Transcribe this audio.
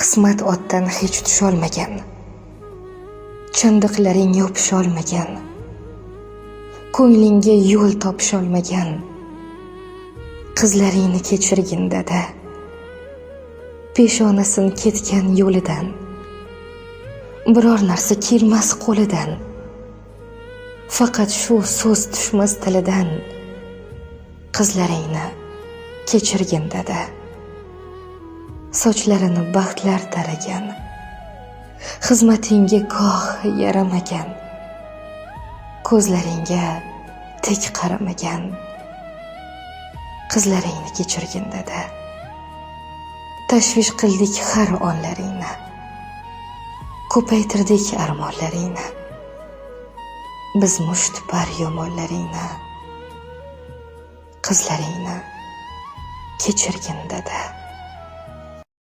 Qismat otdan hech tusholmagan, chandiqlaring yopisholmagan, ko'nglingga yo'l topisholmagan. Qizlaringni kechirgin, dada, peshonasin ketgan yo'lidan. Biror narsa kelmas qo'lidan, faqat shu so'z tushmas tilidan. Qizlaringni kechirgin, dada. Sochlarini baxtlar taragan, xizmatingga goh yaramagan, ko'zlaringga tik qaramagan. Qizlaringni kechirgin, dada. Tashvish qildik har onlaringni, ko'paytirdik armonlaringni. Biz mushtipar yomonlaringni. Qizlaringni kechirgin, dada.